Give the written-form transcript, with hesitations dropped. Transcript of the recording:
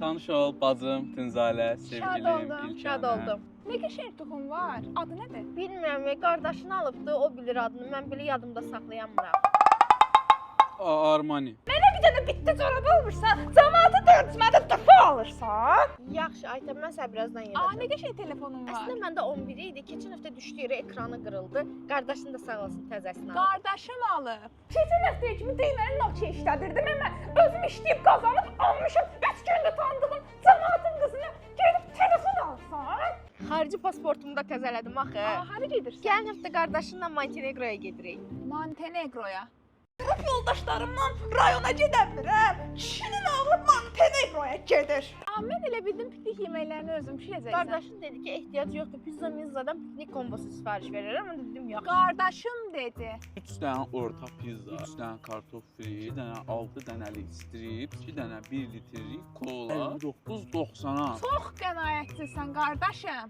Tanış ol bacım Tünzalə, sevgilim oldum, İlkanə. Şad oldum. Nə qəşəng toxum var? Adı nədir? Bilmirəm, qardaşını alıbdı, o bilir adını. Mən belə yadımda saxlayamıram. Armani. Mənə bir dənə bitdi corab almırsan, camaata 400 manata topu alırsan. Yaxşı, Aytən, mən sənə birazdan Aa, yenə. nə qəşəng telefonun var. Əslində məndə 11 idi. Keçən həftə düşdü yerə, ekranı qırıldı. Qardaşın da sağ olsun təzəsini aldı. Qardaşım alıb. Keçən həftəyə kimi düyməni Nokia işlədirdim, amma özüm işləyib qazanıb almışam. 3 gündür tanıdığım camaatın qızına gedib telefon alsan. Xarici pasportumu da təzələdim axı. Aa, hara gedirsən? Gələn həftə qardaşınla Montenegroya gedirik. Montenegroya. Qrup yoldaşlarımla rayona gedə bilmirəm. Kişinin oğlu Montenegroya gedir. Aa, mən elə bildim piknik yeməklərini özün bişirəcəksən. Qardaşın dedi ki, ehtiyac yoxdur. Pizza mizzadan piknik kombosu sifariş verirəm. Mən də dedim, yaxşı. Qardaşım dedi. 3 dənə orta pizza, 3 dənə kartof fri, 2 dənə 6 dənəlik strip, 2 dənə 1 litrlik kola, 59.90-a. Çox qənaətçisən qardaşım.